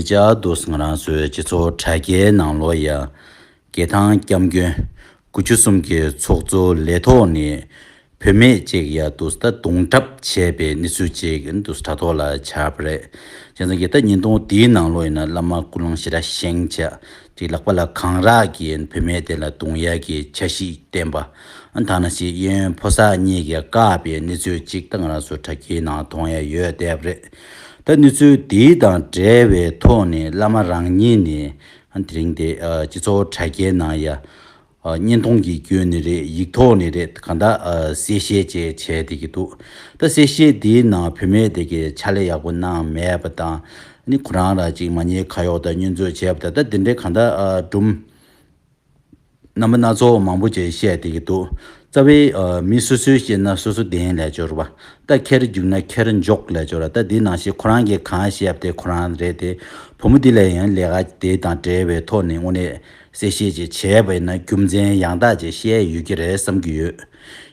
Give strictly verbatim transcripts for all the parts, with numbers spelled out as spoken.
ཅག་འདུག་ང་རང་ཚོའི་སྤྱི་ཚོགས་དྲ་རྒྱའི་ནང་ལོགས་ཡ། རྒྱལ་ཐང་སྐྱབས་མགོན་དགུ་བཅུ་གསུམ་གྱི་ཚོགས་གཙོ་ལས་ཐོག་ནས་བུད་མེད་ཅིག་ཡ་འདུག་ད་རྡུང་གྲབས་བྱས་པའི་གནས་ཚུལ་ཅིག་འདུག་དྲ་ཐོག་ལ་ཆགས་པ་རེད། བྱས་ཙང་གི་ད་བརྙན་ཐུང་དེའི་ནང་ལོགས་ཡིན་ན་བླ་མ་ཀུན་སློང་ཞེ་དྲག་ཤེས་བྱ་ཅིག་ལག་པ་ལ་གང་རག་གིས་བུད་མེད་དེ་ལ་རྡུང་ཡ་གི་འཆར་གཞི་བསྟན་པ། ཨ་ཐ་ན་ཞིག་གཡས་གཡོན་ཕོ་གསར་གཉིས་ཀྱིས་བཀག་པའི་གནས་ཚུལ་ཅིག་ད་ང་རང་ཚོ་དྲ་རྒྱའི་ནང་མཐོང་ཡ་ཡོད་བསྡད་པ་རེད། ད་གནས་ཚུལ་དེའི་དང་འབྲེལ་བའི་ཐོག་ནས་བླ་མ་རང་ཉིད་ནས་ཨ་དེ་རིང་དེ་ཨ་སྤྱི་ཚོགས་དྲ་རྒྱའི་ནང་ཡ་ཨ་བརྙན་ཐུང་གི་བརྒྱུད་ནས་རེད། ཡིག་ཐོག་ནས་རེད། གང་ལྟར་ཨ་གསལ་བཤད་ཅིག་བྱས་བསྡད་ཀྱི་འདུག་ད་གསལ་བཤད་དེའི་ནང་བུད་མེད་དེ་གིས་ཕྱག་ལས་ཡག་པོ་གནང་མེད་པ་དང་། ཨ་ནི་ཁོ་རང་ལ་ཅིག་མ་ཉེས་ཁ་གཡོགས་དང་བསྙོན་འཛུགས་བྱས་པ་དང་། ད་དེ་འདྲའི་གང་ལྟར་ཨ་སྒྲུང་རྣམ་པ་སྣ་ཚོགས་མང་པོ་ཅིག་བཤད་བསྡད་ཀྱི་འདུག་རྩ་བའི་ཨ་མི་སོ་སོས་བཤད་ན་སོ་སོ་བདེན་ལབ་ཀྱི་ཡོད་རེད་པ། ད་ཁེར་རྒྱུག་ན་ཁེར་འཇོག་ལབ་ཀྱི་ཡོད་རེད། ད་འདི་ནང་བཞིན་ཁོ་རང་གིས་གང་བཤད་པ་དེ་ཁོ་རང་རེད་དེ། བུ་མོ་འདི་ལ་ཡང་ལས་ཀ་དེ་དང་འབྲེལ་བའི་ཐོག་ནས་དངོས་གནས་གསལ་བཤད་ཅིག་བྱས་པ་ཡིན་ན་རྒྱུ་མཚན་ཡང་དག་ཅིག་བཤད་ཡོད་ཀྱི་རེད་བསམ་གྱི་ཡོད།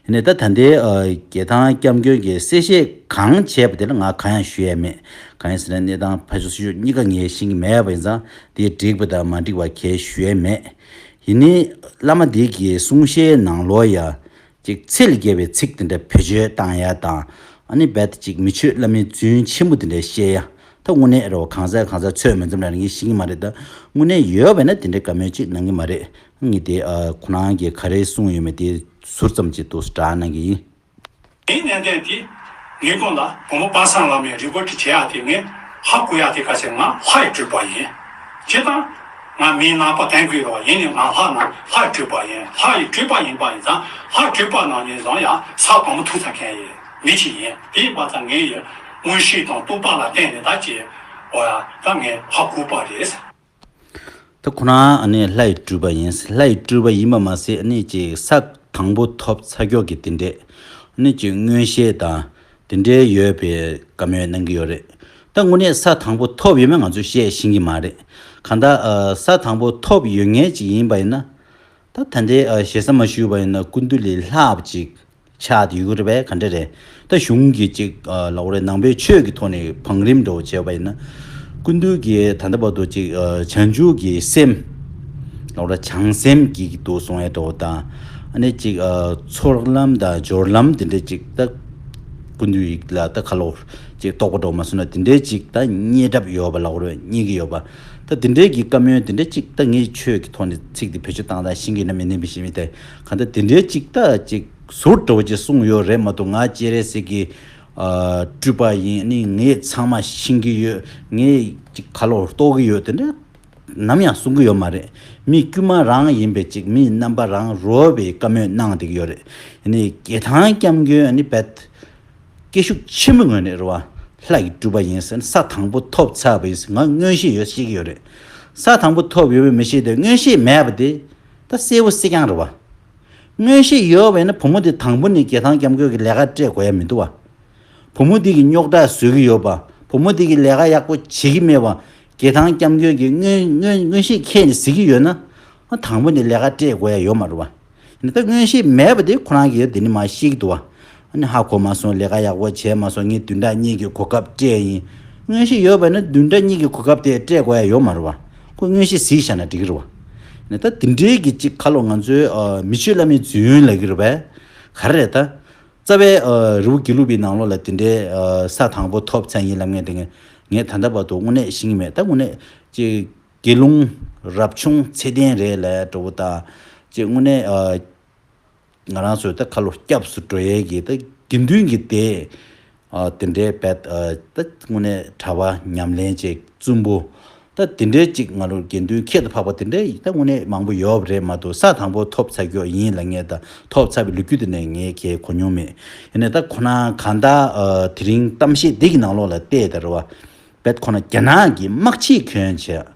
ཡིན་ནའི་ད་ད་ལྟའི་ཨ་རྒྱལ་ཐང་སྐྱབས་མགོན་གྱིས་གསལ་བཤད་གང་བྱས་པ་དེ་ལ་ང་གང་ཡང་ཞུ་ཡས་མེད། གང་ཡིན་ཟེར་ན་གནས་སྟངས་ཕར་ཕྱོགས་ཚུར་ཕྱོགས་གཉིས་ཀ་ངས་ཤེས་ཀྱི་མེད་པ་ཡིན་ཙང་དེ་འགྲིག་པ་དང་མ་འགྲིག་པ་གང་ཡང་ཞུ་ཡས་མེད། ཡིན་ནའི་བླ་མ་འདི་གི་གསུང་བཤད་ནང་ལོགས་ཡ་ཅིག་ཚད་ལས་བརྒལ་བའི་ཚིག་དེ་འདྲ་བེད་སྤྱོད་བཏང་ཡ་དང་། ཨ་ནི་རྦད་དེ་ཅིག་མི་ཆོས་བླ་མའི་རྫུན་ཆེན་པོ་དེ་འདྲ་བཤད་ཡ། ད་དངོས་གནས་རེད་པ། གང་ཟག་གང་ཟག་ཚོད་མི་འཛོམས་ལ་ངས་ཤེས་ཀྱི་མ་རེད། ད་དངོས་གནས་ཡོད་པ་ཡིན་ན་དེ་འདྲའི་བཀའ་མོལ་ཅིག་གནང་གི་མ་རེད། ངས་དེ་ཨ་ཁོ་རང་གིས་ག་རེ་གསུངས་ཡོད་མེད་དེ་ཟུར་ཙམ་ཅིག་འདུག་སེ་བསྒྲགས་གནང་གི་ཡིན། དེའི་གནད་དོན་དེ་ངས་ཁོང་ལ་བུ་མོ་པ་སངས་བླ་མས་རི་པོ་ཊི་བྱེད་ཡག་དེ་ངས་ཧ་གོ་ཡག་དེ་ག་ཚད་ང་ལྷ་ཡི་སྤྲུལ་པ་ཡིན། བྱས་ཙང་ང་མིའི་རྣམ་པ་སྟོན་གི་ཡོད་རེད་པ། ཡིན་ནའི་ང་ལྷ་ན་ལྷ་ཡི་སྤྲུལ་པ་ཡིན། ལྷ་ཡི་སྤྲུལ་པ་ཡིན་པ་ཡིན་ཙང་ལྷ་ཡི་སྤྲུལ་པ་ནང་ནས་བཟུང་ཡང་ས་དང་པོ་ཐུག་ཚར་མཁན་ཡིན་མི་ཞིག་ཡིན། དེ་ཡིན་པ་ཙང་ངས་ཡི་མངོན་ཤེས་དང་རྟོགས་པ་ལ་བརྟེན་ནས་ད་ཅི་འོ་ཡ་ད་ངས་ཧ་གོ་པ་རེད། ད་ཁོ་རང་ཨ་ནི་ལྷ་ཡི་སྤྲུལ་པ་ཡིན། ལྷ་ཡི་སྤྲུལ་པ་ཡིན་པ་མ་ཟད་ཨ་ནི་ཅིག་ས་དང་པོ་ཐོབ་ཚར་ཀྱོག་གི་དེ་འདྲས་ཨ་ནི་ཅིག་མངོན་ཤེས་དང་དེ་འདྲས་ཡོད་པའི་བཀའ་མོལ་གནང་གི་ཡོད་རེད། ད་དངོས་གནས་ས་དང་པོ་ཐོབ་ཡོད་མེད་ང་ཚོས་བཤད་ཤེས་ཀྱི་མ་རེད། གང་ལྟར་ཨ་ས་དང་པོ་ཐོབ་ཡོད་མཁན་ཅིག་ཡིན་པ་ཡིན་ན། ད་ད་ལྟའི་ཨ་ཞེ་ས་མ་ཞུས་པ་ཡིན་ན་སྐུ་མདུན་ལས་ལྷག་པ་ཅིག་ཆགས་ཡོད་རེད་པས། ག་འདྲ་རེད། ད་གཞུང་གི་ཅིག་ཨ་ལབ་དགོས་རེད། ནང་པའི་ཆོས་ཀྱི་ཐོག་ནས་བང་རིམ་འདྲ་བོ་བྱས་པ་ཡིན་ན། སྐུ་མདུན་གྱི་ད་ལྟ་བར་དུ་ཅིག་ཨ་བྱང་ཆུབ་ཀྱི་སེམས་ལབ་དགོས་རེད། བྱང་སེམས་ཀྱི་འདུག་གསུང་ཡ་འདྲ་བོ་དང་། ཨ་ནི་ཅིག་ཨ་ཚོགས་ལམ་དང་སྦྱོར་ལམ་དེ་འདྲ་ཅིག་ད་སྐུ་མདུན་ཡིག་ལ་ད་ཁ་ལོ་ཅིག་རྟོགས་པ་འདྲ་བོ་མ་སོང་ན་དེ་འདྲའི་ཅིག་ད་རྙེད་གྲབས་ཡོད་པ་ལབ་དགོས་རེད། རྙེད་ཀྱི་ཡོད་པ། ད་དེ་འདྲའི་གི་བཀའ་མོལ་དེ་འདྲ་ཅིག་ད་ངས་ཆོས་ཀྱི་ཐོག་ནས་ཚིག་དེ་བེད་སྤྱོད་བཏང་སྟངས་ཤེས་ཀྱི་ཡིན་ན་མིན་ན་མི་ཤེས་མི་ད། གང་ལྟར་དེ་འདྲའི་ཅིག་ད་ཅིག་ཟུར་འདྲ་བོ་ཅིག་གསུངས་ཡོད་རེད་མ་གཏོགས། ང་སྤྱན་རས་གཟིགས་ཀྱི་ཨ་སྤྲུལ་པ་ཡིན། ཨ་ནི་ངས་ཚང་མ་ཤེས་ཀྱི་ཡོད། ངས་ཅིག་ཁ་ལོ་རྟོགས་ཀྱི་ཡོད་དེ་འདྲ་ནམ་ཡང་གསུང་གི་ཡོད་མ་རེད། མི་དཀྱུས་མ་རང་ཡིན་པའི་ཅིག་མིའི་རྣམ་པ་རང་རོལ་བའི་བཀའ་མོལ་གནང་བསྡད་ཀྱི་ཡོད་རེད། ཨ་ནི་རྒྱལ་ཐང་སྐྱབས་མགོན་ཨ་ནི་རྦད་སྐད་ཤུགས་ཆེན་པོའི་ངོས་ནས་རེད་པ། ལྷ་ཡི་སྤྲུལ་པ་ཡིན་ཟེར་ན་ས་དང་པོ་ཐོབ་ཚར་བ་ཡིན་ཟེར་ང་མངོན་ཤེས་ཡོད་ཤེས་ཀྱི་ཡོད་རེད། ས་དང་པོ་ཐོབ་ཡོད་པའི་མི་ཤེས་དེ་མངོན་ཤེས་མེད་པ་དེ་ད་གསལ་པོ་གསལ་རྐྱང་རེད་པ། མངོན་ཤེས་ཡོད་པ་ཡིན་ན་བུ་མོ་དེ་དང་པོ་ནས་རྒྱལ་ཐང་སྐྱབས་མགོན་གྱི་ལས་ཀ་སྤྲད་དགོས་ཡ་མི་འདུག་པ། བུ་མོ་དེ་གིས་རྙོག་དྲ་བཟོ་གི་ཡོད་པ། བུ་མོ་དེ་གིས་ལས་ཀ་ཡག་པོ་བྱེད་ཀྱི་མེད་པ། རྒྱལ་ཐང་སྐྱབས་མགོན་གྱིས་མངོན་མངོན་མངོན་ཤེས་ཁྱེད་ནས་གཟིགས་ཀྱི་ཡོད་ན། ཨ་དང་པོ་ནས་ལས་ཀ་སྤྲད་དགོས་ཡ་ཡོད་མ་རེད་པ། ཡིན་ད་མངོན་ཤེས་མེད་པ་དེ་ཁོ་རང་གིས་དེ་ནི་མ་ཤེས་ཀྱི་འདུག་པ། ཨ་ནི་ཧ་གོ་མ་སོང་། ལས་ཀ་ཡག་པོ་བྱས་མ་སོང་། ངས་བདུན་ཕྲག་གཉིས་ཀྱི་གོ་སྐབས་སྤྲད་ཡིན། མངོན་ཤེས་ཡོད་པ་ན་བདུན་ཕྲག་གཉིས་ཀྱི་གོ་སྐབས་དེ་སྤྲད་དགོས་ཡ་ཡོད་མ་རེད་པ། ཁོ་མངོན་ཤེས་གཟིགས་བཞག་ན་འགྲིག་གི་རེད་པ། ཡིན་ད་དེ་འདྲའི་གི་ཅིག་ཁ་ལོ་ང་ཚོའི་ཨ་མི་ཆོས་བླ་མའི་རྫུན་ལབ་ཀྱི་རེད་པས། ག་རེ་རེད་ད། རྩ་བའི་ཨ་རི་བོ་དགེ་ལུགས་པའི་ནང་ལོགས་ལ་དེ་འདྲའི་ཨ་ས་དང་པོ་ཐོབ་ཚར་ཡིན་ལབ་མཁན་དེ་ངས་ངས་ད་ལྟ་བར་དུ་དངོས་གནས་ཤེས་ཀྱི་མེད། ད་དངོས་གནས་ཅིག་དགེ་སློང་རབ་བྱུང་ཚད་ལྡན་རེད་ལབ་འདྲ་བོ་དང་། ཅིག་དངོས་གནས་ཨ་ང་རང་ཚོའི་ད་ཁ་ལོ་སྐྱབས་སུ་འགྲོ་ཡས་ཀྱི་ད་དགེ་འདུན་གྱི་སྡེ་ཨ་དེ་འདྲའི་རྦད་ཨ་ད་དངོས་གནས་གྲྭ་པ་ཉམས་ལེན་བྱེད་བཙུན་པོ། ད་དེ་འདྲའི་ཅིག་ང་ལོ་དགེ་འདུན་ཁྱད་དུ་འཕགས་པ་དེ་འདྲའི་ད་དངོས་གནས་མང་པོ་ཡོད་པ་རེད་མ་གཏོགས། ས་དང་པོ་ཐོབ་ཚར་ཀྱོག་ཡིན་ལབ་མཁན་དང་ཐོབ་ཚར་བའི་ལོ་རྒྱུས་དེ་འདྲ་ངས་གལ་གོ་མྱོང་མེད། ཡིན་ནའི་ད་ཁོ་ན་གང་ལྟར་ཨ་དེ་རིང་གཏམ་བཤད་འདི་གི་ནང་ལོགས་ལ་བལྟས་ད་རེད་པ། རྦད་ཁོ་ན་རྒྱ་ནག་གི་དམག་སྤྱི་གྱོན་བྱས།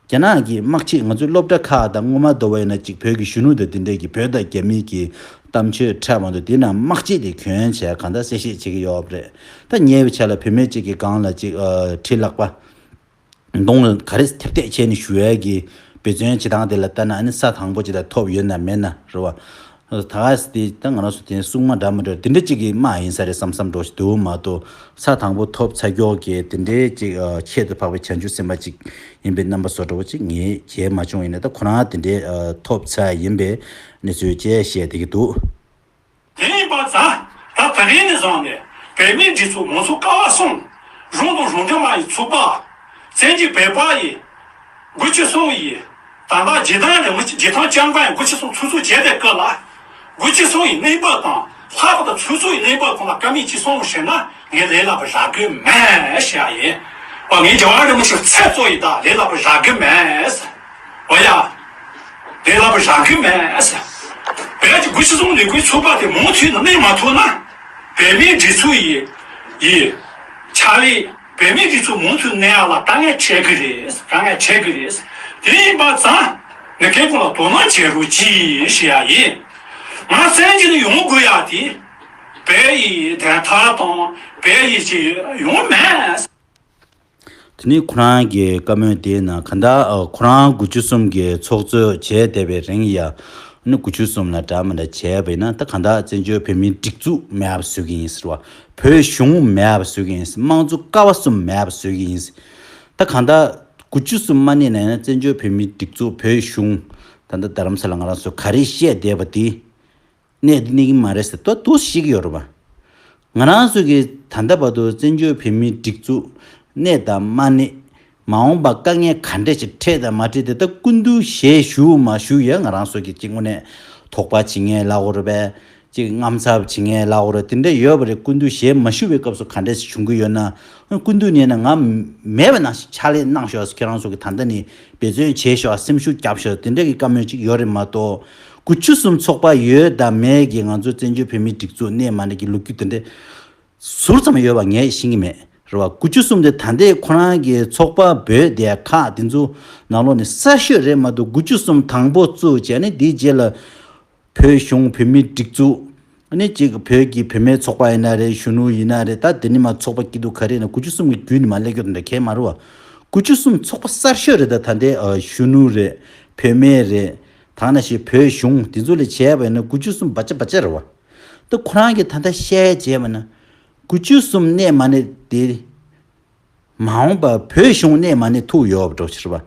རྒྱ་ནག་གི་དམག་སྤྱི་ང་ཚོའི་སློབ་གྲྭ་ཁག་དང་སྔོན་མ་འདྲ་བོ་ཡིན་ན་ཅིག་བོད་ཀྱི་གཞོན་ནུ་དང་དེ་འདྲས་ཀྱི་བོད་དང་རྒྱ་མི་གི་གཏམ་བརྗོད་འཕྲད་མ་འདུག་དེ་ན་དམག་སྤྱི་དེ་གྱོན་བྱས་གང་ལྟར་གསལ་བཤད་བྱེད་ཀྱི་ཡོད་པ་རེད། ད་ཉེ་བའི་ཆར་ལ་བུད་མེད་ཅིག་གི་སྒང་ལ་ཅིག་ཨ་གྲི་ལག་པ་གདོང་ལ་ག་རེ་ཐེབས་ཐེབས་བྱས་ནས་བཞུགས་ཡས་ཀྱི་འབད་བརྩོན་བྱེད་སྟངས་དེ་ལ་ལྟ་ན། ཨ་ནི་ས་དང་པོ་ཅིག་ལ་ཐོབ་ཡོད་ན་མེད་ན་རེད་པ། ད་ག་སེ་དེ་ད་ང་རང་ཚོ་དེ་སྲུང་མ་འདྲ་མི་འདྲ་དེ་འདྲ་ཅིག་གི་དམག་ཡིན་ས་རེད་བསམ་བསམ་འགྲོ་ཞིག་འདུག་མ་གཏོགས། ས་དང་པོ་ཐོབ་ཚར་མགྱོགས་ཀྱི་དེ་འདྲའི་ཅིག་ཨ་ཁྱད་དུ་འཕགས་པའི་བྱང་ཆུབ་སེམས་དཔའ་ཅིག་ཡིན་པའི་རྣམ་པ་བཟོ་འདྲ་བོ་ཅིག་ངས་མཇལ་མ་བྱུང་། ཡིན་ནའི་ད་ཁོ་རང་དེ་འདྲའི་ཨ་ཐོབ་ཚར་ཡིན་པའི་གནས་ཚུལ་བཅས་བཤད་བསྡད་ཀྱི་འདུག། དེ་ཡིན་པ་ཙང་ད་ད་རེས་ནས་བཟུང་ནས་བོད་མིའི་སྒྲིག་འཛུགས་མང་གཙོ་ཀ་བ་གསུམ། རང་དང་རང་འདྲ་མ་ཡི་ཚོགས་པ། བཙན་བྱོལ་བོད་པ་ཡི་དགུ་བཅུ་གསུམ་ཡི། ད་ལྟ་རྗེས་ཐང་རིན་པོ་ཆེ་རྗེས་ཐང་ལྕང་སྒང་ཡི་དགུ་བཅུ་གསུམ་ཚོགས་གཙོ་བྱས་པའི་སྐབས་ལ། དགུ་བཅུ་གསུམ་ཡི་གནས་བབ་དང་ལྷག་པར་དུ་ཚོགས་གཙོ་ཡི་གནས་བབ་ཁོ་ན་བཀའ་མོལ་ཅིག་གསུངས་ཞེ་ན་ངས་ལས་སླ་པོ་རག་གི་མེད་ཞེས་ཡིན། ཨ་ངས་རྒྱལ་བ་རིན་པོ་ཆེ་ཚེ་གཙོ་ཡི་ད་ལས་སླ་པོ་རག་གི་མེད། ཨོ་ཡ། ལས་སླ་པོ་རག་གི་མེད། བོད་ཀྱི་དགུ་བཅུ་གསུམ་ལས་འགུལ་ཚོགས་པ་དེ་མུ་མཐུད་ནས་གནས་མ་ཐུབ་ན། བོད་མིའི་སྒྲིག་འཛུགས་ཡི་ཡི་ཕྱག་ལས། བོད་མིའི་སྒྲིག་འཛུགས་མུ་མཐུད་གནས་ཡག་ལ་དཀའ་ངལ་འཕྲད་ཀྱི་རེད། དཀའ་ངལ་འཕྲད་ཀྱི་རེད། དེ་ཡིན་པ་ཙང་ངས་ཁྱེད་ཀུན་ལ་དོ་སྣང་བྱེད་རོགས་གྱིས་ཞུ་ཡ་ཡིན། ང་བཙན་བྱོལ་ནས་ཡོང་དགོས་ཡ་དེ་བོད་ཡི་བདེན་མཐའ་དང་བོད་ཡི་ཅིག་ཡོང་མེད། དེ་ནས་ཁོ་རང་གི་བཀའ་མོལ་དེའི་ནང་གང་ལྟར་ཨ་ཁོ་རང་དགུ་བཅུ་གསུམ་གྱི་ཚོགས་གཙོ་བྱས་བསྡད་པའི་རིང་ཡ། ཨ་ནི་དགུ་བཅུ་གསུམ་ལ་འདྲ་མི་འདྲ་བྱས་པ་ཡིན་ན་ད་གང་ལྟར་བཙན་བྱོལ་བོད་མིའི་སྒྲིག་འཛུགས་མེད་པ་བཟོ་གི་ཡིན་ཟེར་བ། བོད་གཞུང་མེད་པ་བཟོ་གི་ཡིན། དམངས་གཙོ་ཀ་བ་གསུམ་མེད་པ་བཟོ་གི་ཡིན། ད་གང་ལྟར་དགུ་བཅུ་གསུམ་མ་གནས་ན་ཡང་ན་བཙན་བྱོལ་བོད་མིའི་སྒྲིག་འཛུགས། བོད་གཞུང་། ད་ལྟ་རྡ་རམ་ས་ལ་ང་རང་ཚོ་ག་རེ་བཤད་བསྡད་པ་དེ། གནས་འདི་གནས་ཀྱི་མ་རེད་ཟེར་ཏོག་ཏོག་ཤེས་ཀྱི་ཡོད་རེད་པ། ང་རང་ཚོ་གིས་ད་ལྟ་བར་དུ་བཙན་བྱོལ་བོད་མིའི་སྒྲིག་འཛུགས་གནས་དང་མ་གནས། མ་འོངས་པ་དཀའ་ངལ་ག་འདྲ་ཞིག་འཕྲད་དང་མ་འཕྲད་དེ་ད་སྐུ་མདུན་ཞལ་བཞུགས་མ་བཞུགས་ཡ་ང་རང་ཚོ་གིས་གཅིག་དངོས་གནས་དོགས་པ་བྱེད་མཁན་ལབ་དགོས་རེད་པས། གཅིག་དངངས་འཚབ་བྱེད་མཁན་ལབ་དགོས་རེད། དེ་འདྲ་ཡོད་པ་རེད། སྐུ་མདུན་ཞལ་མ་བཞུགས་པའི་སྐབས་སུ་ག་འདྲ་ཞིག་བྱུང་གི་ཡོད་ན། སྐུ་མདུན་ནས་ན་ང་མེད་པ་ནང་བཞིན་ཕྱག་ལས་གནང་ཤོག་ཁྱེད་རང་ཚོ་གིས་ད་ལྟ་ནས་འབད་བརྩོན་བྱས་ཤོག་སེམས་ཤུགས་བརྒྱབ་ཤོག་དེ་འདྲ་གི་བཀའ་མོལ་གཅིག་ཡོད་རེད་མ་གཏོགས། དགུ་བཅུ་གསུམ་ཚོགས་པ་ཡོད་དང་མེད་ཀྱི་ང་ཚོ་བཙན་བྱོལ་བོད་མིའི་སྒྲིག་འཛུགས་གནས་མ་གནས་ཀྱི་ལོ་རྒྱུས་དེ་འདྲ་ཟུར་ཙམ་ཡོད་པ་ངས་ཤེས་ཀྱི་མེད་རེད་བ། དགུ་བཅུ་གསུམ་དེ་ད་ལྟའི་ཁོ་རང་གི་ཚོགས་པ་བོད་དེ་ཁག་དེ་ཚོ་ནང་ལོགས་ནས་གསར་ཤོས་རེད་མ་གཏོགས། དགུ་བཅུ་གསུམ་དང་པོ་བཙུགས་བྱས་ནས་དེའི་རྗེས་ལ་བོད་གཞུང་བོད་མིའི་སྒྲིག་འཛུགས། ཨ་ནི་གཅིག་བོད་ཀྱི་བུད་མེད་ཚོགས་པ་ཡིན་ན་རེད། གཞོན་ནུ་ཡིན་ན་རེད། ད་དེ་ནི་མ་ཚོགས་པ་སྐྱིད་སྡུག་ག་རེ་ཡིན་ན་དགུ་བཅུ་གསུམ་གྱི་བརྒྱུད་ནས་མ་སླེབས་རྒྱུ་དེ་འདྲ་གང་ཡང་མ་རེད་བ། དགུ་བཅུ་གསུམ་ཚོགས་པ་གསར་ཤོས་རེད། ད་ད་ལྟའི་ཨ་གཞོན་ནུ་རེད། བུད་མེད་རེད། ད་ནང་བཞིན་བོད་གཞུང་དེ་ཚོ་ལ་བྱས་པ་ཡིན་ན་དགུ་བཅུ་གསུམ་བརྒྱ་ཆ་བརྒྱ་རེད་བ། ད་ཁོ་རང་གིས་ད་ལྟ་བཤད་བྱས་པ་ན་དགུ་བཅུ་གསུམ་གནས་མ་གནས་དེ། མ་འོངས་པ་བོད་གཞུང་གནས་མ་གནས་ཐུག་ཡོད་པ་འགྲོ་ཕྱིར་བ།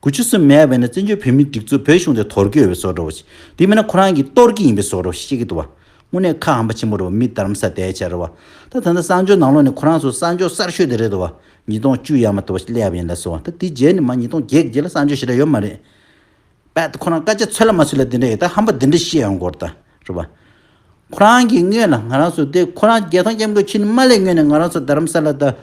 དགུ་བཅུ་གསུམ་མེད་པས་ན་བཙན་བྱོལ་བོད་མིའི་སྒྲིག་འཛུགས་བོད་གཞུང་དེ་དོར་གྱི་ཡོད་པའི་བཟོ་འདྲ་བ་ཞིག་དེ་མིན་ན་ཁོ་རང་གིས་གཏོར་གྱི་ཡིན་པའི་བཟོ་འདྲ་བ་ཞིག་བཤད་ཀྱི་འདུག་བ། དངོས་གནས་ཁ་ཧམ་པ་ཆེན་པོ་རེད་བ། མི་རྡ་རམ་ས་བསྡད་བྱས་རེད་བ། ད་ད་ལྟ་གསང་སྤྱོད་ནང་ལོགས་ནས་ཁོ་རང་ཚོ་གསང་སྤྱོད་གསར་ཤོས་དེ་རེད་འདུག་བ། ཉིས་སྟོང་བཅུ་ཡར་མར་འདུག་བ་ཞིག་སླེབས་པ་ཡིན་ལ་སོ། ད་དེ་རྗེས་ནས་མ་ཉིས་སྟོང་བརྒྱད་ཀྱི་རྗེས་ལ་གསང་སྤྱོད་ཞེ་དྲག་ཡོད་མ་རེད། པད་ཁོ་རང་སྐད་ཆ་ཚོད་ལ་མ་ཚོད་ལ་དེ་འདྲ་ཡོད། ད་ཧམ་པ་དེ་འདྲ་བཤད་ཡོང་གི་ཡོད་རེད་ད། རེད་བ། ཁོ་རང་གི་སྔོན་ལ་ང་རང་ཚོ་དེ་ཁོ་རང་རྒྱལ་ཐང་སྐྱབས་མགོན་ཁྱེད་ནི་མ་སླེབས་སྔོན་ནས་ང་རང་ཚོ་རྡ་རམ་ས་ལ་དང་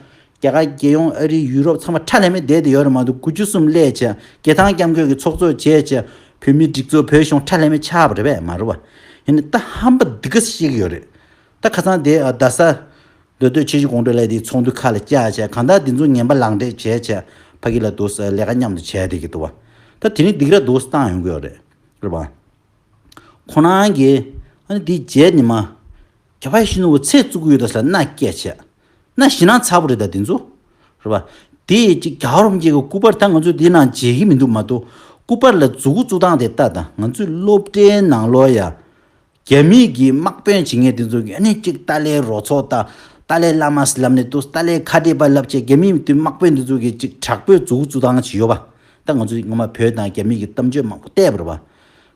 རྒྱ་གར་རྒྱལ་ཡོངས་ཨ་རི་ཡུ་རོབ་ཚང་མ་ཁྲ་ལྷམ་མེ་བསྡད་དེ་ཡོད་རེད་མ་གཏོགས། དགུ་བཅུ་གསུམ་སླེབས་བྱས་རྒྱལ་ཐང་སྐྱབས་མགོན་གྱི་ཚོགས་གཙོ་བྱས་བྱས་བོད་མིའི་སྒྲིག་འཛུགས་བོད་གཞུང་ཁྲ་ལྷམ་མེ་ཆགས་པ་རེད་པས་མ་རེད་བ། ཡིན་ནའི་ད་ཧམ་པ་འདི་ག་ཤེས་ཀྱི་ཡོད་རེད། ད་ཁ་སང་དེ་ཨ་རྡ་ས་མདོ་སྟོད་ཆུ་བཞི་སྒང་དྲུག་ལས་དེའི་ཚོགས་འདུ་ཁག་ལ་བཅར་བྱས་གང་ལྟར་དེ་ཚོ་ངན་པ་ལག་འབྲེལ་བྱས་བྱས་ཕ་གི་ལ་འདུག་ས་ལས་ཀ་མཉམ་དུ་བྱས་བསྡད་ཀྱི་འདུག་བ། ད་དེ་རིང་སྡིགས་ར་འདུག་ས་བཏང་ཡོང་གི་ཡོད་རེད། རེད་བ། ཁོ་རང་གིས་ཨ་ནི་དེའི་རྗེས་ནས་མ། རྒྱ་བལ་གཞིས་ནོར་བུ་ཚེ་བཙུགས་ཀྱི་ཡོད་ད་ཟེར་ལ་མནའ་སྐྱེལ་བྱས། མནའ་ཞེད་སྣང་ཚ་པོ་རེད་ད་དེ་ཚོ། རེད་བ། དེ་ཅིག་རྒྱལ་བ་རིན་པོ་ཆེ་གི་སྐུ་པར་ད་ང་ཚོ་དེའི་ནང་མཇལ་གྱི་མི་འདུག་མ་གཏོགས། སྐུ་པར་ལ་མཛུབ་གུ་བཙུགས་སྟངས་དེ་ལྟ་དང་ང་ཚོའི་སློབ་གྲྭའི་ནང་ལོགས་ཡ། རྒྱ་མི་གི་དམག་དཔོན་བྱེད་མཁན་དེ་ཚོ་གིས་ཨ་ནི་གཅིག་ཏཱ་ལའི་རོགས་ཚོགས་དང་ཏཱ་ལའི་བླ་མ་ཟེར་ལབ་ནས་འདུག་ཏཱ་ལའི་ཁ་བྲལ་པ་ལབ་བྱས་རྒྱ་མིའི་དེ་དམག་དཔོན་དེ་ཚོ་གིས་གཅིག་དྲག་པོའི་མཛུབ་གུ་བཙུགས་སྟངས་ཅིག་ཡོད་པ། ད་ང་ཚོ་སྔོན་མ་བོད་དང་རྒྱ་མི་གི་གཏམ་བརྗོད་མང་པོ་བལྟས་པ་རེད་པ།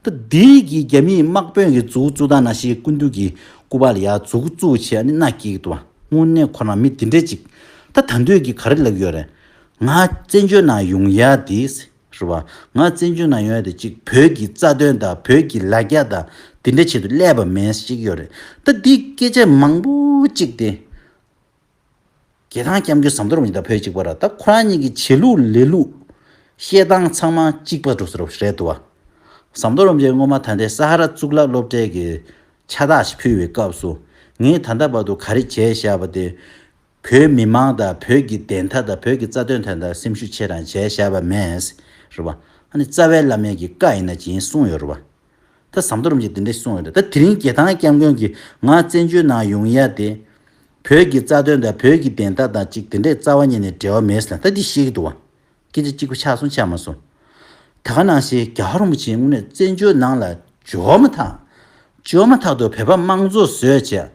ད་དེའི་གི་རྒྱ་མིའི་དམག་དཔོན་གྱི་མཛུབ་གུ་བཙུགས་སྟངས་ནང་བཞིན་སྐུ་མདུན་གྱི་སྐུ་པར་ལ་ཡར་མཛུབ་གུ་བཙུགས་བྱས་ཨ་ནི་མནའ་སྐྱེལ་གྱི་འདུག་པ། དངོས་གནས་ཁོ་རང་མི་དེ་འདྲས་ཅིག་ད་ད་འདོད་ཀྱི་ག་རེ་ལབ་ཀྱི་ཡོད་རེད། ང་བཙན་བྱོལ་ནང་ཡོང་ཡ་དེ། རེད་བ། ང་བཙན་བྱོལ་ནང་ཡོང་ཡ་དེ་གཅིག་བོད་ཀྱི་རྩ་དོན་དང་བོད་ཀྱི་ལ་རྒྱ་དང་དེ་འདྲའི་ཆེད་དུ་སླེབས་པ་མིན་ཞིག་ཡོད་རེད། ད་འདི་སྐད་ཆ་མང་པོ་གཅིག་དེ། རྒྱལ་ཐང་སྐྱབས་མགོན་ཟམ་གདོང་རིན་པོ་ཆེ་དང་བོད་གཅིག་པ་ར་ད་ཁོ་རང་གཉིས་ཀྱི་བྱེད་ལུགས་ལས་ལུགས་བཤད་སྟངས་ཚང་མ་གཅིག་པ་འགྲོ་ས་རེད་འདུག་བ། ཟམ་གདོང་རིན་པོ་ཆེ་སྔོན་མ་ད་ལྟའི་ས་ཧ་ར་གཙུག་ལག་སློབ་གྲྭའི་གི་ཕྱག་རྟགས་ཤིག་ཕུལ་བའི་སྐབས་སུ། ངས་ད་ལྟ་བར་དུ་ག་རེ་བྱས་བཞག་པ་དེ། བོད་མི་མང་དང་བོད་ཀྱི་བདེན་མཐའ་དང་བོད་ཀྱི་རྩ་དོན་དོན་དག་སེམས་ཤུགས་ཆེ་རང་བྱས་བཞག་པ་མེད། རེད་བ། ཨ་ནི་རྩ་བའི་བླ་མའི་གི་བཀའ་ཡིན་ན་ཇི་ཡིན་གསུངས་ཡོད་རེད་བ། ད་ཟམ་གདོང་རིན་པོ་ཆེ་དེ་འདྲ་གསུངས་ཡོད་རེད། ད་དེ་རིང་རྒྱལ་ཐང་སྐྱབས་མགོན་གྱིས་ང་བཙན་བྱོལ་ནང་ཡོང་ཡ་དེ། བོད་ཀྱི་རྩ་དོན་དང་བོད་ཀྱི་བདེན་མཐའ་དང་གཅིག་དེ་འདྲའི་རྩ་བ་ཉིད་ནས་འབྲེལ་བ་མེད་ཟེར་ན་ད་འདི་ཤེས་ཀྱི་འདུག་བ། སྐད་ཆ་གཅིག་པ་ཆགས་སོང་ཆགས་མ་སོང་། ད་ག་ནང་བཞིན་རྒྱལ་བ་རིན་པོ་ཆེ་དངོས་གནས་བཙན་བྱོལ་ནང་ལ་འབྱོར་མ་ཐག་བཅོས་མ་ཐག་ཏུ་བོད་པ་དམངས་གཙོ་བཟོས་བྱས།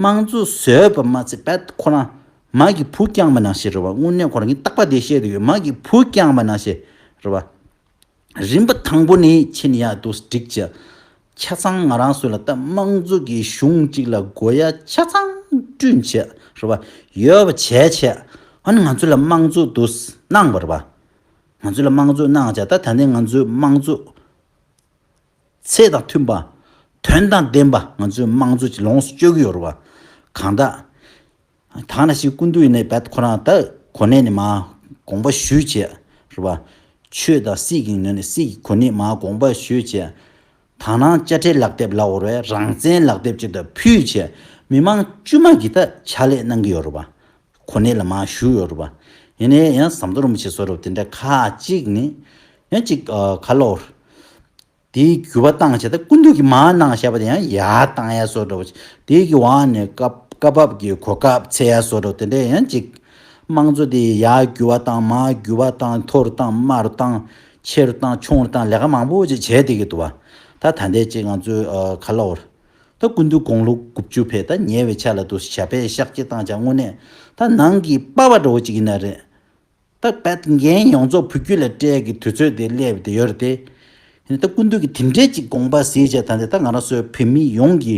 དམངས་གཙོ་བཟོས་པ་མ་ཚད་པད་ཁོ་རང་མ་གི་བུ་བསྐྱངས་པ་ནང་བཞིན་རེད་བ། དངོས་གནས་ཁོ་རང་གི་རྟག་པ་དེ་བཤད་དུ་ཡོད། མ་གི་བུ་བསྐྱངས་པ་ནང་བཞིན་རེད་བ། རིམ་པ་དང་པོ་ནས་ཕྱིན་ཡག་ཏུ་འགྲིག་བྱས། ཆ་ཚང་ང་རང་ཚོ་ལ་ད་དམངས་གཙོ་གི་གཞུང་གཅིག་ལ་དགོས་ཡ་ཆ་ཚང་བསྐྲུན་བྱས་རེད་བ། ཡོད་པ་བྱས་བྱས། ཨ་ནི་ང་ཚོ་ལ་དམངས་གཙོ་དུ་གནང་བ་རེད་བ། ང་ཚོ་ལ་དམངས་གཙོ་གནང་བྱས། ད་ད་ལྟའི་ང་ཚོའི་དམངས་གཙོ་ཚད་དང་མཐུན་པ། དོན་དང་ལྡན་པ་ང་ཚོའི་དམངས་གཙོ་ཅིག་ལོངས་སུ་སྤྱོད་ཀྱི་ཡོད་རེད་བ། གང་ལྟར། ད་ནང་བཞིན་སྐུ་མདུན་ཡིན་ནའི་རྦད་ཁོ་རང་ད་གོ་གནས་ནས་མར་དགོངས་པ་ཞུས་བྱས་རེད་བ། ཆོས་དང་སྲིད་ཀྱི་ངོས་ནས་སྲིད་ཀྱི་གོ་གནས་མར་དགོངས་པ་ཞུས་བྱས། དག་སྣང་དཔྱ་ཁྲལ་ལག་དེབ་ལབ་དགོས་རེད། རང་བཙན་ལག་དེབ་ཅིག་ད་ཕུལ་བྱས། མི་མང་དཀྱུས་མ་གིས་ད་ཕྱག་ལས་གནང་གི་ཡོད་རེད་བ། གོ་གནས་ལ་མར་ཞུགས་ཡོད་རེད་བ། ཡིན་ནའི་ཡང་ཟམ་གདོང་རིན་པོ་ཆེ་བཟོ་འདྲ་དེ་འདྲ་ཁག་ཅིག་ནི་ཡང་ཅིག་ཨ་ག་ལབ་དགོས་རེད། དེའི་འགྱུར་བ་བཏང་བྱས། ད་སྐུ་མདུན་གྱིས་མར་གནང་བཞག་པ་དེ་ཡང་ཡར་བཏང་ཡ་བཟོ་འདྲ་བ་ཞིག་དེའི་གི་འོག་ནས་སྐབས་སྐབས་བབ་ཀྱི་གོ་སྐབས་འཚོལ་ཡ་བཟོ་འདྲ་དེ་འདྲ་ཡང་ཅིག་དམངས་གཙོ་དེ་ཡར་འགྱུར་བ་བཏང་མར་འགྱུར་བ་བཏང་མཐོ་རུ་བཏང་དམའ་རུ་བཏང་ཆེ་རུ་བཏང་ཆུང་རུ་བཏང་ལས་ཀ་མང་པོ་ཅིག་བྱས་བསྡད་ཀྱི་འདུག་བ། ད་ད་ལྟའི་ཅིག་ང་ཚོའི་ཨ་ག་ལབ་དགོས་རེད། ད་སྐུ་མདུན་དགུང་ལོ་དགུ་བཅུ་ཕེབས། ད་ཉེ་བའི་ཆར་ལ་དུ་ཞབས་པད་བཤགས་གཅིག་བཏང་བྱས། དངོས་གནས་ད་ནང་གི་པ་ཕ་འདྲ་བོ་ཅིག་ཡིན་ན་རེད། ད་བད་འགན་ཡོངས་རྫོགས་བུ་རྒྱུད་ལ་སྤྲད་ཀྱི་དུས་ཚོད་དེ་སླེབས་བསྡད་ཡོད་རེད་དེ། ཡིན་ད་སྐུ་མདུན་གྱིས་དེ་འདྲའི་ཅིག་དགོངས་པ་གཟིགས་བྱས། ད་འདི་ད་ང་རང་ཚོའི་བོད་མི་ཡོངས་ཀྱི་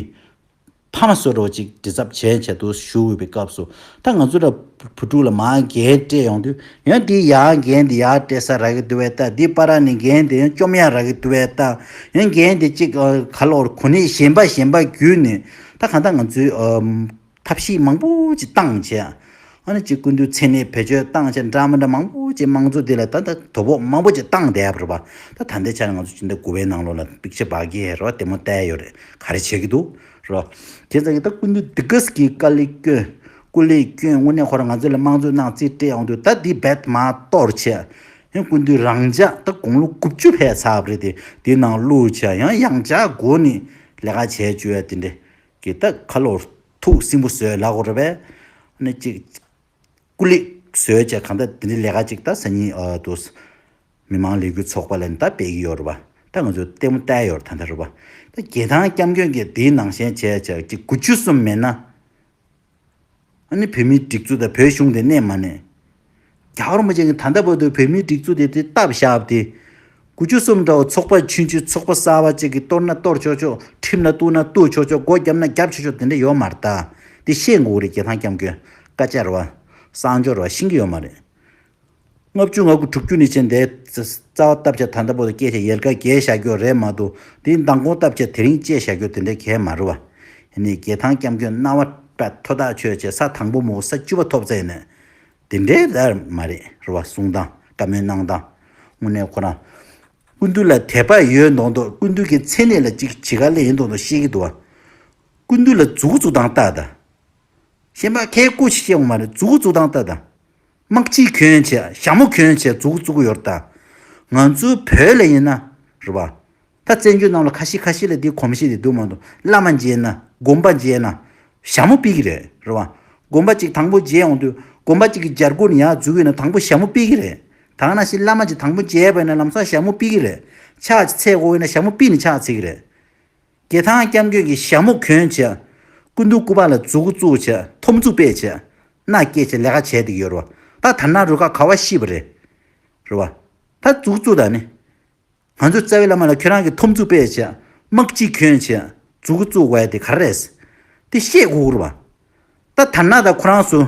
ཕ་མ་བཟོ་འདྲ་བོ་ཅིག་འདྲི་ཚབ་བྱས་བྱས་དུ་བཞུགས་ཡོད་པའི་སྐབས་སུ། ད་ང་ཚོ་ལ་བུ་ཕྲུག་ལ་མར་འགན་སྤྲད་ཡོང་དུས་ཡང་དེ་ཡར་འགན་དེ་ཡར་སྤྲད་ས་རག་གི་འདུག་བས། ད་དེ་བར་ནས་འགན་དེ་ཡང་བཅོམ་ཡ་རག་གི་འདུག་བས། ད་ཡང་འགན་དེ་ཅིག་ཨ་ག་ལབ་དགོས་རེད། གོ་གནས་གཞན་པ་གཞན་པ་བརྒྱུད་ནས་ད་གང་ལྟར་ང་ཚོའི་ཨ་ཐབས་ཤེས་མང་པོ་ཅིག་བཏང་བྱས། ཨ་ནི་ཅིག་སྐུ་མདུན་མཚན་གནས་བེད་སྤྱོད་བཏང་བྱས་འདྲ་མི་འདྲ་མང་པོ་ཅིག་དམངས་གཙོ་འདི་ལ་ད་ལྟ་དོ་ཕོག་མང་པོ་ཅིག་བཏང་བསྡད་ཡོད་རེད་པ། ད་ད་ལྟའི་ཆ་ནས་ང་ཚོ་སྤྱི་ཟླ་དགུ་པའི་ནང་ལོགས་ལ་པིག་ཅར་འབག་གི་ཡོད་རེད་པ། ལྟད་མོ་བལྟས་ཡོད་རེད། ག་རེ་བྱེད་ཀྱི་འདུག་རེད་པ། དེ་ཙང་གི་ད་སྐུ་མདུན་འདི་ག་ཙམ་གྱི་དཀའ་ལས་བསྐྱོན། སྐུ་ལས་བསྐྱོན། དངོས་གནས་ཁོ་རང་ང་ཚོ་ལ་དམངས་གཙོ་གནང་རྩིས་སྤྲད་ཡོང་དུས། ད་འདི་རྦད་མར་གཏོར་བྱས། ཡང་སྐུ་མདུན་རང་འཇགས་ད་དགུང་ལོ་དགུ་བཅུ་ཕེབས་ཚར་བ་རེད་དེ། དེའི་ནང་བླུགས་བྱས་ཡང་ཡང་བསྐྱར་སྒོ་ནས་ལས་ཀ་བྱས་བཅུག་ཡ་དེ་འདྲ་གི་ད་ཁ་ལོ་ཐུགས་སྲིན་པོ་བཟོས་ལབ་དགོས་རེད་པས། ཨ་ནི་ཅིག་སྐུ་ལས་བཟོས་བྱས་གང་ལྟར་དེ་འདྲའི་ལས་ཀ་ཅིག་ད་སང་ཉིན་ཨ་དུ་མི་མང་ལས་འགུལ་ཚོགས་པ་ལ་ནི་ད་སྤེལ་གྱི་ཡོད་རེད་པ། ད་ང་ཚོ་ལྟད་མོ་བལྟས་ཡོད་རེད། ད་ལྟ་རེད་པ། ད་རྒྱལ་ཐང་སྐྱབས་མགོན་གྱིས་དེའི་ནང་བཞིན་བྱས་བྱས་ཅིག་དགུ་བཅུ་གསུམ་མེད་ན། ཨ་ནི་བོད་མིའི་སྒྲིག་འཛུགས་དང་བོད་གཞུང་དེ་གནས་མ་གནས། རྒྱལ་བ་རིན་པོ་ཆེ་གིས་ད་ལྟ་བར་དུ་བོད་མིའི་སྒྲིག་འཛུགས་དེ་དེ་བཏབ་བཞག་པ་དེ། དགུ་བཅུ་གསུམ་འདྲ་བོ་ཚོགས་པ་ཆུང་ཆུང་ཚོགས་པ་གསར་པ་ཅིག་གིས་གཏོར་ན་གཏོར་ཆོག་ཆོག་ཁྲིམས་ལ་གཏུག་ན་གཏུག་ཆོག་ཆོག་སྒོ་བརྒྱབ་ན་བརྒྱབ་ཆོག་ཆོག་དེ་འདྲ་ཡོད་མ་རེད་ད། དེ་ཤེས་དགོས་རེད། རྒྱལ་ཐང་སྐྱབས་མགོན་བཀའ་རྒྱ་རེད་པ། གསང་སྦྱོར་རེད་པ། ཤེས་ཀྱི་ཡོད་མ་རེད། ལྔ་བཅུ་ང་དགུ་དྲུག་ཅུ་ནས་བྱས་འདིར་རྩ་བ་བཏབ་བྱས་ད་ལྟ་བར་དུ་སྐད་ཆ་ཡལ་ག་བརྒལ་བཞག་རྒྱུ་རེད་མ་གཏོགས། དེའི་མདང་དགོང་བཏབ་བྱས་དེ་རིང་བཅད་བཞག་རྒྱུ་དེ་འདྲ་གང་ཡང་མ་རེད་པ། ཡིན་ནའི་རྒྱལ་ཐང་སྐྱབས་མགོན་རྣ་བ་པད་མཐོ་ཐག་ཆོད་བྱས་ས་དང་པོ་མོ་ས་བཅུ་པ་ཐོབ་ཚར་ཡིན་ནའི། དེ་འདྲའི་རེད་མ་རེད། རེད་པ། གསུང་སྟངས་བཀའ་མོལ་གནང་སྟངས་དངོས་གནས་ཁོ་རང་། སྐུ་མདུན་ལ་དད་པ་ཡོད་མདོག་མདོག་སྐུ་མདུན་གྱི་མཚན་གནས་ལ་ཅིག་བྱེད་ག་སླེབས་ཡིན་མདོག་མདོག་བཤད་ཀྱི་འདུག་པ། སྐུ་མདུན་ལ་མཛུབ་གུ་བཙུགས་སྟངས་ལྟ་དང་། གཞན་པ་ཁའི་སྐུ་ཞིག་བཤད་འོང་མ་རེད། མཛུབ་གུ་བཙུགས་སྟངས་ལྟ་དང་། དམག་སྤྱི་གྱོན་བྱས་ཞྭ་མོ་གྱོན་བྱས་མཛུབ་གུ་བཙུགས་ཀྱི་ཡོད་རེད་ད། ང་ཚོའི་བོད་ལ་ཡིན་ན་རེད་པ། ད་བཙན་བྱོལ་ནང་ལ་ཁ་ཤས་ཁ་ཤས་ལ་འདི་གོམས་གཤིས་དེ་འདུག་མ་འདུག་བླ་མ་མཇལ་ན་དགོན་པ་མཇལ་ན་ཞྭ་མོ་ཕུད་ཀྱི་རེད། རེད་པ། དགོན་པ་གཅིག་དང་པོ་མཇལ་ཡོང་དུས་དགོན་པ་གཅིག་གི་རྒྱལ་སྒོ་ནས་ཡར་འཛུལ་གྱི་ཡོད་ན་དང་པོ་ཞྭ་མོ་ཕུད་ཀྱི་རེད། ད་ག་ནང་བཞིན་བླ་མ་གཅིག་དང་པོ་མཇལ་བ་ཡིན་ན་ལམ་སང་ཞྭ་མོ་ཕུད་ཀྱི་རེད། ཕྱག་འཚལ་དགོས་ཡོད་ན་ཞྭ་མོ་ཕུད་ནས་ཕྱག་འཚལ་གྱི་རེད། རྒྱལ་ཐང་སྐྱབས་མགོན་གྱིས་ཞྭ་མོ་གྱོན་བྱས། སྐུ་མདུན་སྐུ་པར་ལ་མཛུབ་གུ་བཙུགས་བྱས་ཐོབ་ཚུགས་སྤེལ་བྱས། མནའ་སྐྱེལ་བྱས་ལས་ཀ་བྱས་བསྡད་ཀྱི་ཡོད་རེད་པ། ད་དར་ནག་རུ་ཁག་ག་པར་ཤི་བ་རེད། རེད་པ། ད་མཛུབ་གུ་བཙུགས་དང་ནི། ང་ཚོའི་རྩ་བའི་བླ་མ་ལ་ཁྱོད་རང་གིས་ཐོབ་ཚུགས་སྤེལ་བྱས། དམག་སྤྱི་གྱོན་བྱས་མཛུབ་གུ་བཙུགས་དགོས་ཡ་དེ་ག་རེ་རེད། དེ་བཤད་དགོས་རེད་པ། ད་དར་ནག་དང་ཁོ་རང་ཚོ་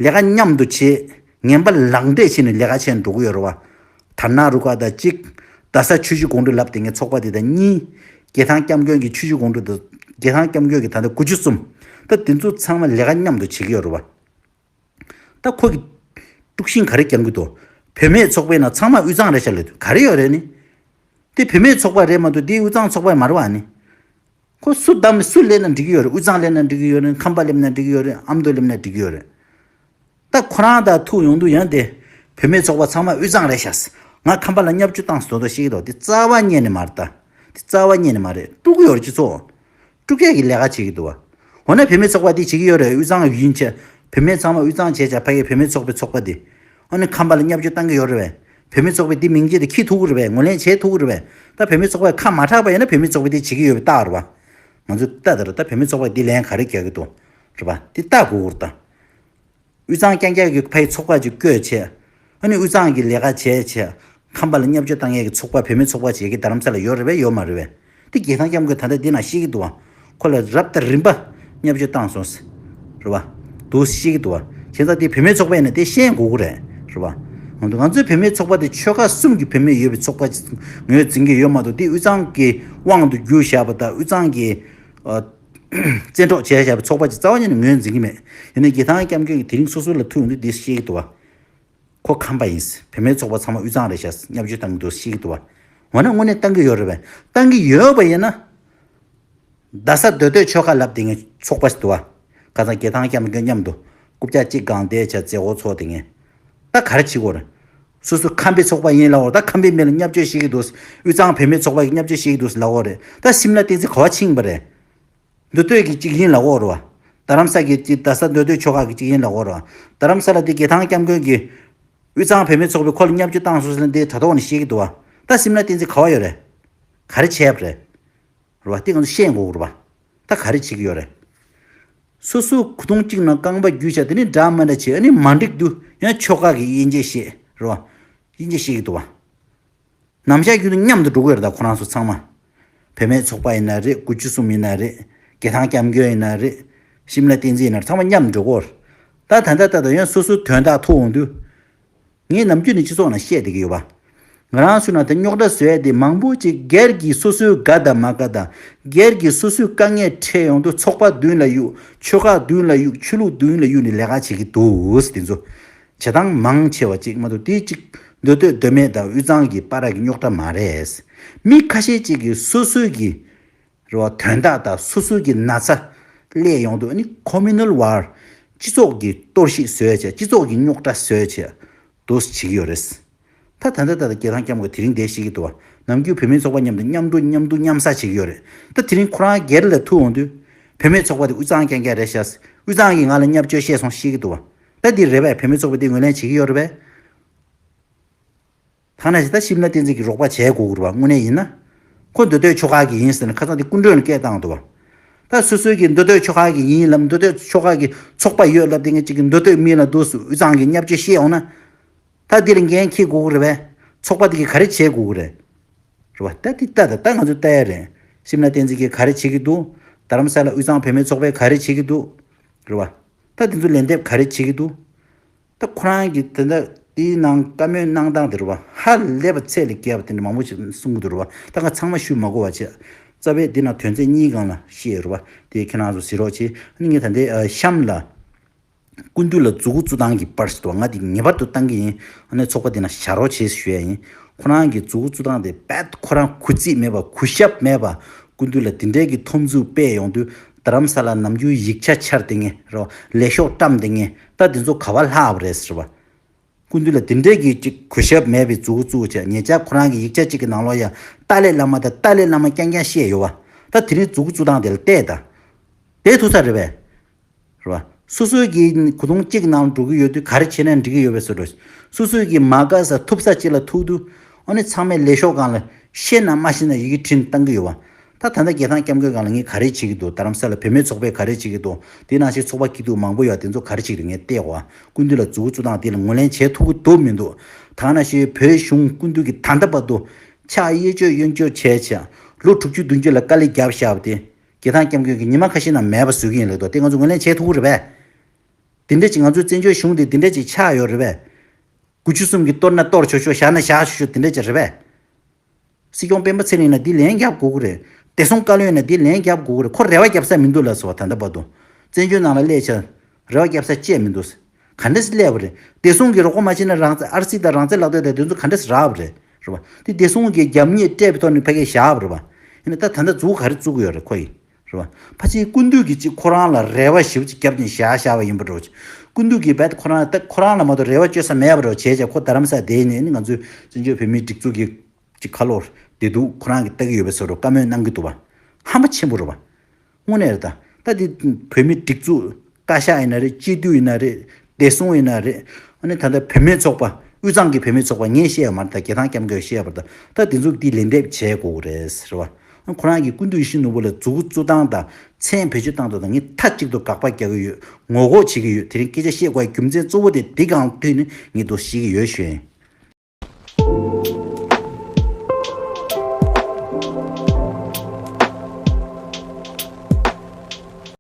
ལས་ཀ་མཉམ་དུ་བྱེད། ངན་པ་ལག་འབྲེལ་བྱས་ནས་ལས་ཀ་བྱས་ནས་འགྲོ་གི་ཡོད་རེད་པ། དར་ནག་རུ་ཁག་དང་གཅིག་རྡ་ས་ཆུ་བཞི་སྒང་དྲུག་ལབ་དེ་ངའི་ཚོགས་པ་དེ་དང་གཉིས། རྒྱལ་ཐང་སྐྱབས་མགོན་གྱི་ཆུ་བཞི་སྒང་དྲུག་དང་། རྒྱལ་ཐང་སྐྱབས་མགོན་གྱི་ད་ལྟ་དགུ་བཅུ་གསུམ། ད་དེ་ཚོ་ཚང་མ་ལས་ཀ་མཉམ་དུ་བྱེད་ཀྱི་ཡོད་རེད་པ། ད་ཁོ་གི་དཀྲུག་ཤིང་ག་རེ་རྒྱག་གི་འདུག་བུད་མེད་ཚོགས་པའི་ནང་ཚང་མ་དབུས་གཙང་རེད་ཤག་ལབ་དུས་ག་རེ་ཡོད་རེད་ནི། དེ་བུད་མེད་ཚོགས་པ་རེད་མ་གཏོགས་དེ་དབུས་གཙང་ཚོགས་པ་མ་རེད་པ་ནི། ཁོ་སུ་བདམས་སུ་སླེབས་ན་འགྲིག་གི་ཡོད་རེད། དབུས་གཙང་སླེབས་ན་འགྲིག་གི་ཡོད་རེད། ཁམས་པ་སླེབས་ན་འགྲིག་གི་ཡོད་རེད། ཨ་མདོ་སླེབས་ན་འགྲིག་གི་ཡོད་རེད། ད་ཁོ་རང་དང་ཐུག་ཡོང་དུས་ཡང་དེ་བུད་མེད་ཚོགས་པ་ཚང་མ་དབུས་གཙང་རེད་ཤག་ང་ཁམས་པ་ལ་བརྙས་བཅོས་བཏང་སོང་དོ་ཤེས་ཀྱི་འདུག་དེ་རྩ་བ་ཉིད་ནས་མ་རེད་ད། དེ་རྩ་བ་ཉིད་ནས་མ་རེད། དཀྲུག་གི་ཡོད་རེད་སྤྱི་ཚོགས། དཀྲུག་ཡག་གི་ལས་ཀ་བྱེད་ཀྱི་འདུག་བ། འོ་ན་བུད་མེད་ཚོགས་པ་དེ་བྱེད་ཀྱི་ཡོད་རེད། དབུས་གཙང་ཡིན་བྱས་བུད་མེད་ཚང་མ་དབུས་གཙང་བྱས་བྱས་ཕ་གིའི་བུད་མེད་ཚོགས་པའི་ཚོགས་པ་དེ། ཨ་ནི་ཁམས་པ་ལ་བརྙས་བཅོས་བཏང་གི་ཡོད་རེད་བས། བུད་མེད་ཚོགས་པས་འདི་མིང་ཅན་དེ་འཁྱེར་ཐུབ་ཀྱི་རེད་པས། ངོས་ལེན་བྱེད་ཐུབ་ཀྱི་རེད་པས། ད་བུད་མེད་ཚོགས་པས་ཁ་མ་གྲགས་པ་ཡིན་ན་བུད་མེད་ཚོགས་པས་འདི་བྱེད་ཀྱི་ཡོད་པའི་རྟགས་རེད་པ། ང་ཚོས་ལྟ་དང་། ད་བུད་མེད་ཚོགས་པས་འདི་ལན་ག་རེ་རྒྱག་གི་འདུག་རེད་པ། འདི་ལྟ་དགོས་ཀྱི་རེད་ད། དབུས་གཙང་རྐྱང་རྐྱང་གི་ཕའི་ཚོགས་པ་ཅིག་བསྐོས་བྱས། ཨ་ནི་དབུས་གཙང་གི་ལས་ཀ་བྱས་བྱས། ཁམས་པ་ལ་བརྙས་བཅོས་བཏང་ཡས་ཀྱི་ཚོགས་པ། བུད་མེད་ཚོགས་པ་བྱས་ཀྱི་རྡ་རམ་ས་ལ་ཡོད་རེད་པས། ཡོད་མ་རེད་པས། དེ་རྒྱལ་ཐང་སྐྱབས་མགོན་ད་ལྟ་འདི་ན་བཤད་ཀྱི་འདུག་པ། ཁོ་ལ་རབ་དང་རིམ་པ་བརྙས་བཅོས་བཏང་སོང་། རེད་པ། འདུག་བཤད་ཀྱི་འདུག་པ། བྱས་ཙང་དེ་བུད་མེད་ཚོགས་པ་ཡིན་ན་དེ་ཤེས་དགོས་ཀྱི་རེད། རེད་པ། འོན་ཏེ་ང་ཚོའི་བུད་མེད་ཚོགས་པ་དེ་ཆོལ་ཁ་གསུམ་གྱི་བུད་མེད་ཡོད་པའི་ཚོགས་པ་ཅིག་ངོས་འཛིན་གྱི་ཡོད་མ་གཏོགས། དེ་དབུས་གཙང་གི་དབང་དུ་བསྒྱུར་བཞག་པ་དང་། དབུས་གཙང་གི་ཨ། བཙན་འཕྲོག་བྱས་བཞག་པའི་ཚོགས་པ་ཅིག་རྩ་བ་ཉིད་ནས་ངོས་འཛིན་གྱི་མེད། ཡིན་ནའི་རྒྱལ་ཐང་སྐྱབས་མགོན་གྱིས་དེ་རིང་སོ་སོ་ལ་ཐུག་ཡོང་དུས་འདི་བཤད་ཀྱི་འདུག་པ། ཁོ་ཁམས་པ་ཡིན། བུད་མེད་ཚོགས་པ་ཚང་མ་དབུས་གཙང་རེད་ཤག་བརྙས་བཅོས་བཏང་གི་འདུག་བཤད་ཀྱི་འདུག་པ། འོ་ན་དངོས་གནས་བཏང་གི་ཡོད་རེད་པས། བཏང་གི་ཡོད་པ་ཡིན་ན། རྡ་ས་མདོ་སྟོད་ཆོལ་ཁ་ལབ་དེ་ངའི་ཚོགས་པ་ཞིག་འདུག་པ། ཁ་སང་རྒྱལ་ཐང་སྐྱབས་མགོན་མཉམ་དུ་རྐུབ་བཀྱག་གཅིག་སྒང་བསྡད་བྱས་མཛད་སྒོ་ཚོགས་དེ་ངས། ད་ག་རེ་བྱེད་དགོས་རེད། སོ་སོ་ཁམས་པའི་ཚོགས་པ་ཡིན་ལབ་དགོས་རེད། ད་ཁམས་པའི་མི་ལ་བརྙས་བཅོས་བྱེད་ཀྱི་འདུག་དབུས་གཙང་བུད་མེད་ཚོགས་པ་གིས་བརྙས་བཅོས་བྱེད་ཀྱི་འདུག་ལབ་དགོས་རེད། ད་ཤིམ་ལ་བསྟན་འཛིན་ག་པར་ཕྱིན་པ་རེད། མདོ་སྟོད་ཀྱི་གཅིག་ཡིན་ལབ་དགོས་རེད་པ། རྡ་རམ་ས་གི་གཅིག་རྡ་ས་མདོ་སྟོད་ཆོལ་ཁ་གི་གཅིག་ཡིན་ལབ་དགོས་རེད་པ། རྡ་རམ་ས་ལ་དེ་རྒྱལ་ཐང་སྐྱབས་མགོན་གྱིས་དབུས་གཙང་བུད་མེད་ཚོགས་པས་ཁོ་ལ་བརྙས་བཅོས་བཏང་སོང་ཟེར་ནས་དེ་དྲ་ཐོག་ནས་བཤད་ཀྱི་འདུག་པ། ད་ཤིམ་ལ་བསྟན་འཛིན་ག་པར་ཡོད་རེད། ག་རེ་བྱས་པ་རེད། རེད་པ། དེ་ང་ཚོ་ཤེས་དགོས་རེད་པ། ད་ག་རེ་བྱེད་ཀྱི་ཡོད་རེད། སོ་སོ་གོ་ཐོང་གཅིག་ནང་རྐང་པ་བརྒྱུས་བྱས། དེ་ནི་འདྲ་མི་འདྲ་བྱས། ཨ་ནི་མ་འགྲིག་དུས་ཡང་ཆོལ་ཁ་གི་དབྱེ་འབྱེད་བཤད། རེད་པ། དབྱེ་འབྱེད་བཤད་ཀྱི་འདུག་པ། ནམ་ཞག་རྒྱུན་དུ་མཉམ་དུ་འགྲོ་གི་ཡོད་རེད་ད། ཁོ་རང་ཚོ་ཚང་མ། བུད་མེད་ཚོགས་པ་ཡིན་ན་རེད། དགུ་བཅུ་གསུམ་ཡིན་ན་རེད། རྒྱལ་ཐང་སྐྱབས་མགོན་ཡིན་ན་རེད། ཤིམ་ལ་བསྟན་འཛིན་ཡིན་ན་རེད། ཚང་མ་མཉམ་དུ་འགྲོ་གི་ཡོད་རེད། ད་ད་ལྟ་ད་ལྟ་ཡང་སོ་སོའི་དོན་དག་ཐུག་འོང་དུས། ངས་ནམ་རྒྱུན་ནས་སྤྱི་ཚོགས་ནང་བཤད་བསྡད་ཀྱི་ཡོད་པ། ང་རང་ཚོའི་ནང་དུ་རྙོག་དྲ་བཟོ་ཡས་དེ་མང་པོ་ཅིག་སྒེར་གྱི་སོ་སོའི་དགའ་དང་མ་དགའ་དང་། སྒེར་གྱི་སོ་སོའི་དཀའ་ངལ་འཕྲད་ཡོང་དུས་ཚོགས་པ་མདུན་ལ་གཡུག་ཆོལ་ཁ་མདུན་ལ་གཡུག་ཆོས་ལུགས་མདུན་ལ་གཡུག་ནས་ལས་ཀ་བྱེད་ཀྱི་འདུག་དེ་ཚོ་བྱེད་སྟངས་མང་ཆེ་བ་ཅིག་མ་གཏོགས། དེ་གཅིག་མདོ་སྟོད་མདོ་སྨད་དང་དབུས་གཙང་གི་བར་གྱི་རྙོག་དྲ་མ་རེད། མི་ཁ་ཤས་ཅིག་གིས་སོ་སོའི་གི་རེད་པ། དོན་དག་དང་སོ་སོའི་གི་ན་ཚ་སླེབས་ཡོང་དུས། ཨ་ནི་communal war། སྤྱི་ཚོགས་ཀྱི་གཏོར་བཤིག་བཟོས་བྱས། སྤྱི་ཚོགས་ཀྱི་རྙོག་དྲ་བཟོས་བྱས་འདུག་བྱེད་ཀྱི་ཡོད་རེད། ད་ད་ལྟ་ད་ལྟ་རྒྱལ་ཐང་སྐྱབས་མགོན་དེ་རིང་འདིར་བཤད་ཀྱི་འདུག་པ། ནམ་རྒྱུན་བུད་མེད་ཚོགས་པ་མཉམ་དུ་མཉམ་འགྲོ་མཉམ་འདུག་མཉམ་ཟ་བྱེད་ཀྱི་ཡོད་རེད། ད་དེ་རིང་ཁོ་རང་སྒེར་ལ་ཐུག་འོང་དུས། བུད་མེད་ཚོགས་པ་དེ་དབུས་གཙང་རྐྱང་རྐྱང་རེད་ཤག་དབུས་གཙང་གིས་ང་ལ་བརྙས་བཅོས་བཤད་སོང་བཤད་ཀྱི་འདུག་པ། ད་འདི་རེད་པས། བུད་མེད་ཚོགས་པས་འདི་ངོས་ལེན་བྱེད་ཀྱི་ཡོད་རེད་པས། ཐ་ན་ཞིག་ད་ཤིམ་ལ་བསྟན་འཛིན་གྱིས་རོགས་པ་བྱེད་དགོས་ཀྱི་རེད་པ། དངོས་གནས་ཡིན་ན། ཁོ་མདོ་སྟོད་ཆོལ་ཁ་གི་ཡིན་ཟེར་ནས་ཁ་སང་དེ་སྐུ་མགྲོན་ལ་སྐད་བཏང་འདུག་པ། ད་སོ་སོའི་གི་མདོ་སྟོད་ཆོལ་ཁ་གི་ཡིན་ལབ། མདོ་སྟོད་ཆོལ་ཁ་གི་ཚོགས་པ་ཡོད་ལབ། དེ་ངས་གཅིག་གི་མདོ་སྟོད་མི་ལ་འདུག་སུ་དབུས་གཙང་གི་བརྙས་བཅོས་བཤད་འོང་ན། ད་འདི་ལ་འགན་འཁྱེར་དགོས་ཀྱི་རེད་པས། ཚོགས་པ་དེ་གིས་ག་རེ་བྱེད་དགོས་ཀྱི་རེད། རེད་པ། ད་དེ་ལྟ་ད་ད་ང་ཚོས་ལྟ་ཡ་རེད། ཤིམ་ལ་བསྟན་འཛིན་གྱིས་ག་རེ་བྱེད་ཀྱི་འདུག་རྡ་རམ་ས་ལ་དབུས་གཙང་བུད་མེད་ཚོགས་པས་ག་རེ་བྱེད་ཀྱི་འདུག་རེད་པ། ད་དེ་ཚོ་ལན་འདེབས་ག་རེ་བྱེད་ཀྱི་འདུག་ད་ཁོ་རང་གིས་དེ་འདྲ་དེའི་ནང་བཀའ་མོལ་གནང་སྟངས་དེ་རེད་པ། ཧ་ལས་པ་ཚད་ལས་བརྒལ་བ་དེ་འདྲ་མང་པོ་ཞིག་གསུང་གི་འདུག་རེད་པ། ད་ང་ཚང་མ་ཞུ་མ་དགོས་པ་བྱས། རྩ་བའི་འདི་ནང་དོན་ཚན་གཉིས་སྒང་ལ་བཤད་ཡོད་རེད་པ། དེ་ཁྱེད་རང་ཚོ་གཟིགས་རོགས་བྱེད། ཨ་ནི་ངས་ད་ལྟའི་ཨ་གཤམ་ལ། སྐུ་མདུན་ལ་མཛུབ་གུ་བཙུགས་སྟངས་ཀྱི་པར་ཞིག་འདུག་ང་འདི་ངེས་པར་དུ་བཏང་གི་ཡིན། ཨ་ནི་ཚོགས་པ་འདི་ན་བཞག་རོགས་བྱེད་ཞུ་ཡ་ཡིན། ཁོ་རང་གི་མཛུབ་གུ་བཙུགས་སྟངས་དེ་རྦད་ཁོ་རང་གུས་བརྩི་མེད་པ། གུས་ཞབས་མེད་པ། སྐུ་མདུན་ལ་དེ་འདྲའི་གི་མཐོང་ཚུལ་སྤེལ་ཡོང་དུས། རྡ་རམ་ས་ལ་ནམ་རྒྱུན་ཡིག་ཆ་འཆར་དེ་ངས་རོ། ལས་ཤོག་བཀྲམ་དེ་ངས། ད་དེ་ཚོ་ག་པར་ལྷག་པ་རེད་ཟེར་བ། སྐུ་མདུན་ལ་དེ་འདྲའི་གི་ཅིག་གུས་ཞབས་མེད་པའི་མཛུབ་གུ་བཙུགས་བྱས། ཉེ་ཆར་ཁོ་རང་གི་ཡིག་ཆ་ཅིག་གི་ནང་ལོགས་ཡ་ཏཱ་ལའི་བླ་མ་དང་ཏཱ་ལའི་བླ་མ་རྐྱང་རྐྱང་བཤད་ཡོད་བ། ད་དེ་རིང་མཛུབ་གུ་བཙུགས་སྟངས་དེ་ལ་བལྟས་ད། བསྡད་ཐུབ་ས་རེད་པས། རེད་བ། སོ་སོའི་གི་གོ་ཐོང་གཅིག་ནང་འགྲོ་གི་ཡོད་དུས་ག་རེ་བྱས་ན་འགྲིག་གི་ཡོད་པའི་བཟོ་འདྲ། སོ་སོའི་གི་མ་དགའ་ས་ཐུབ་ས་གཅིག་ལ་ཐུག་དུས། ཨ་ནི་ཚང་མས་ལས་ཤོག་སྒང་ལ་ཤེས་ན་མ་ཤེས་ན་ཡི་གེ་བྲིས་ནས་བཏང་གི་ཡོད་བ། ད་ད་ལྟ་རྒྱལ་ཐང་སྐྱབས་མགོན་སྒང་ལ་ངས་ག་རེ་བྱེད་ཀྱི་འདུག་རྡ་རམ་ས་ལ་བུད་མེད་ཚོགས་པས་ག་རེ་བྱེད་ཀྱི་འདུག་དེ་ནང་བཞིན་ཚོགས་པ་སྐྱིད་སྡུག་མང་པོ་ཡོད། དེ་ཚོ་ག་རེ་བྱེད་ཀྱི་འདུག་ངས་བལྟས་བ། སྐུ་མདུན་ལ་མཛུབ་གུ་བཙུགས་སྟངས་དེ་ལ་ངོས་ལེན་བྱེད་ཐུབ་ཀྱི་འདུག་མི་འདུག་ད་ནང་བཞིན་བོད་གཞུང་སྐུ་མདུན་གྱིས་ད་ལྟ་བར་དུ་ཕྱག་གཡས་གཅོད་གཡོན་གཅོད་བྱས་བྱས། ལོ་དྲུག་ཅུ་བདུན་ཅུ་ལ་དཀའ་ལས་བརྒྱབ་བཞག་པ་དེ། རྒྱལ་ཐང་སྐྱབས་མགོན་གྱིས་ཉི་མ་ཁ་ཤས་ནང་མེད་པ་བཟོ་གི་ཡིན་ལབ་འདུག་དེ་ང་ཚོ་ངོས་ལེན་བྱེད་ཐུབ་ཀྱི་རེད་པས། དེ་འདྲ་ཅིག་ང་ཚོའི་བཙན་བྱོལ་གཞུང་དེ་དེ་འདྲ་ཅིག་ཆགས་ཡོད་རེད་པས། དགུ་བཅུ་གསུམ་གྱིས་གཏོར་ན་གཏོར་ཆོག་ཆོག་བཞག་ན་བཞག་ཆོག་ཆོག་དེ་འདྲ་ཅིག་རེད་པས། སྲིད་སྐྱོང་སྤེན་པ་ཚེ་རིང་ལ་འདི་ལན་རྒྱབ་དགོས་ཀྱི་རེད། བདེ་སྲུང་བཀའ་བློན་ལ་འདི་ལན་རྒྱབ་དགོས་ཀྱི་རེད། ཁོ་རེ་བ་རྒྱབ་ས་མི་འདུག་ལབ་སོང་བ། ད་ལྟ་བར་དུ་བཙན་བྱོལ་ནང་ལ་སླེབས་ཆ་རེ་བ་རྒྱབ་ས་ཅི་ཡང་མི་འདུག་ག་འདྲ་སེ་སླེབས་པ་རེད། བདེ་སྲུང་གིས་རོགས་པ་མ་བྱས་ན་རང་བཙན་ཨར་སི་དང་རང་བཙན་ལག་དེབ་དང་དེ་ཚོ་ག་འདྲ་སེ་རག་པ་རེད། རེད་བ། དེ་བདེ་སྲུང་གིས་རྒྱབ་གཉེར་སྤྲད་པའི་ཐོག་ནས་ཕ་གིར་བཞག་པ་རེད་བ། ཡིན་ན་ད་ད་ལྟ་མཛུབ་གུ་ག་རེ་བཙུགས་ཀྱི་ཡོད་རེད་ཁོ་ཡིས། རེད་བ། ཕལ་ཆེར་སྐུ་མདུན་གྱིས་ཅིག་ཁོ་རང་ལ་རེ་བ་ཞེ་པོ་ཅིག་བརྒྱབ་ནས་བཞག་བཞག་པ་ཡིན་པ་འདྲ་བོ་ཅིག་སྐུ་མདུན་གྱིས་རྦད་ཁོ་རང་ད་ཁོ་རང་ལ་མ་གཏོགས་རེ་བ་བཅོལ་ས་མེད་པ་འདྲ་བོ་བྱས་བྱས་ཁོ་རྡ་རམ་ས་བསྡད་ནས་ནི་ང་ཚོའི་བཙན་བྱོལ་བོད་མིའི་སྒྲིག་འཛུགས་ཀྱི་ཅིག་ཁ་ལོར་བདེ་སྡུག་ཁོ་རང་གིས་ལྟ་གི་ཡོད་པའི་བཟོ་འདྲ་བཀའ་མོལ་གནང་གི་འདུག་བ། ཧམ་པ་ཆེན་པོ་རེད་བ། དངོས་གནས་རེད་ད། ད་འདི་བོད་མིའི་སྒྲིག་འཛུགས་བཀའ་ཤག་ཡིན་ན་རེད། སྤྱི་འཐུས་ཡིན་ན་རེད། བདེ་སྲུང་ཡིན་ན་རེད། ཨ་ནི་ད་ལྟ་བུད་མེད་ཚོགས་པ་ དབུས་གཙང་གི་བུད་མེད་ཚོགས་པ་ངས་བཤད་ཡོད་མ་རེད། ད་རྒྱལ་ཐང་སྐྱབས་མགོན་བཤད་ཡོད་པ་རེད། ད་དེ་ཚོ་འདི་ལན་འདེབས་བྱེད་དགོས་ཀྱི་རེད་ཟེར་བ། ཁོ་རང་གི་སྐུ་མདུན་ཡིད་བཞིན་ནོར་བུ་ལ་མཛུབ་གུ་བཙུགས་སྟངས་དང་མཚན་བེད་སྤྱོད་བཏང་སྟངས་དང་ངས་མཐའ་གཅིག་ཏུ་དགག་པ་རྒྱག་གི་ཡོད། ངོ་རྒོལ་བྱེད་ཀྱི་ཡོད། དེ་རིང་སྐད་ཆ་བཤད་དགོས་པའི་རྒྱུ་མཚན་གཙོ་བོ་དེ་འདི་སྒང་མཐུད་ནས་ངས་འདུག་བཤད་ཀྱི་ཡོད་ཞུ་ཡིན།